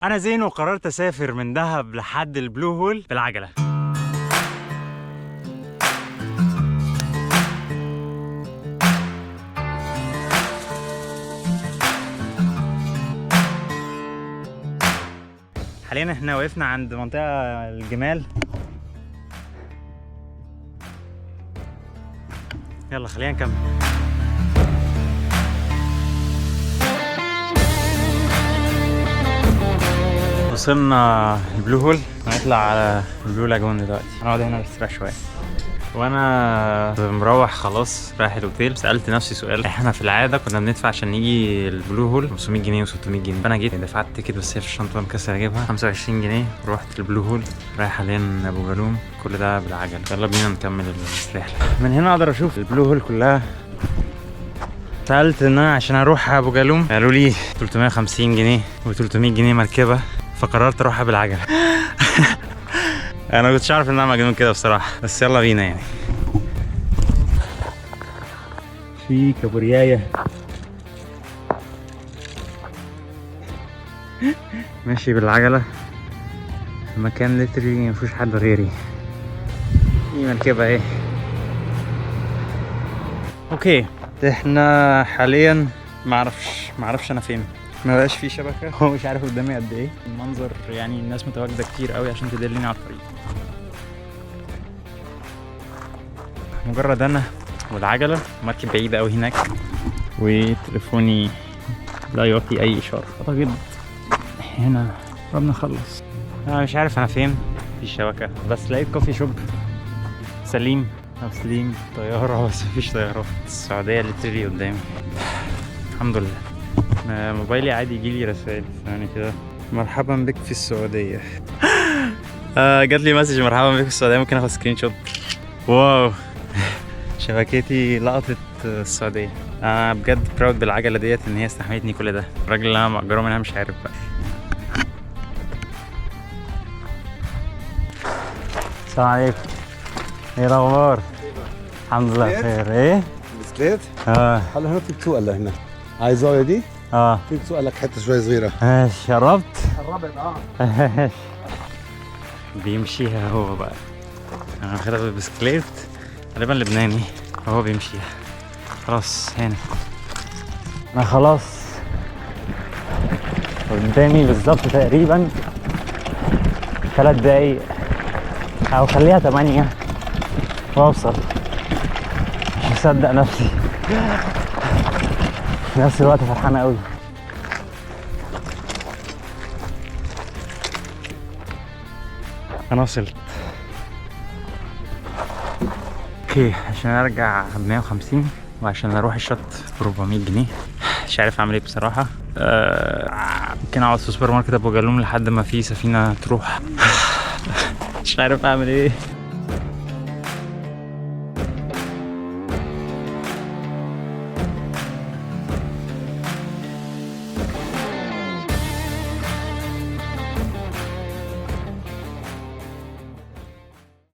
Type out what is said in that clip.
انا زين وقررت اسافر من دهب لحد ال Blue Hole بالعجله. حاليا احنا وقفنا عند منطقة الجمال. يلا خلينا نكمل. وصلنا ال Blue Hole، هنطلع على ال Blue Lagoon دلوقتي. هنقعد هنا نستريح شوية. وانا مروح خلاص رايح الاوتيل، سالت نفسي سؤال: احنا في العادة كنا بندفع عشان نيجي ال Blue Hole 500 جنيه و600 جنيه، فانا جيت دفعت ticket بس هي في الشنطة مكسل اجيبها، 25 جنيه رحت ال Blue Hole. رايح حاليا ابو جالوم، كل ده بالعجله. يلا بينا نكمل الرحلة. من هنا اقدر اشوف ال Blue Hole كلها. سألت ان انا عشان اروح ابو جالوم قالوا لي 350 جنيه و300 جنيه مركبة، فقررت اروحها بالعجله. انا ما كنتش عارف ان انا مجنون كده بصراحة، بس يلا بينا. يعني في كابوريايا ماشي بالعجله في مكان literally ما فيهوش حد غيري. في مركبة ايه. okay، احنا حاليا معرفش انا فين، ما بقاش في شبكة، هو مش عارف قدامي قد ايه المنظر. يعني الناس متواجدة كتير قوي عشان تدلني على الطريق. مجرد انا والعجلة، مركب بعيدة قوي هناك، وتليفوني لا يعطي اي اشارة. اعتقد هنا قربنا نخلص. انا مش عارف انا فين، في شبكة، بس لقيت coffee shop سليم او سليم طيارة، بس مفيش طيارات. السعودية literally قدامي، الحمد لله. موبايلي عادي يجيلي رسائل ثواني كده: مرحبا بك في السعودية. جات لي message مرحبا بك في السعودية، ممكن اخد screenshot. wow، شبكتي لقطت السعودية. انا بجد proud بالعجلة ديت ان هي استحملتني كل ده. الراجل اللي انا مأجره منها مش عارف بقى. السلام عليكم، ايه الاخبار؟ الحمد لله بخير. ايه؟ بسكليت؟ اه. هلا هنا فيك تسوق، هلا هنا هاي الزاوية دي. اه. فيك تسوق لك حتة شوي صغيرة. ماشي، قربت. قربت اه. بيمشيها هو بقى. انا واخدها بالبسكليت، غالبا لبناني، وهو بيمشيها. خلاص هنا انا خلاص قدامي بالظبط تقريبا 3 دقايق او خليها 8 واوصل. مش مصدق نفسي، في نفس الوقت فرحان قوي. انا وصلت. okay، عشان ارجع ب 150 وعشان اروح الشط ب 400 جنيه. مش عارف اعمل ايه بصراحة. ممكن اقعد في سوبر ماركت ابو جالوم لحد ما في سفينة تروح. مش عارف اعمل ايه.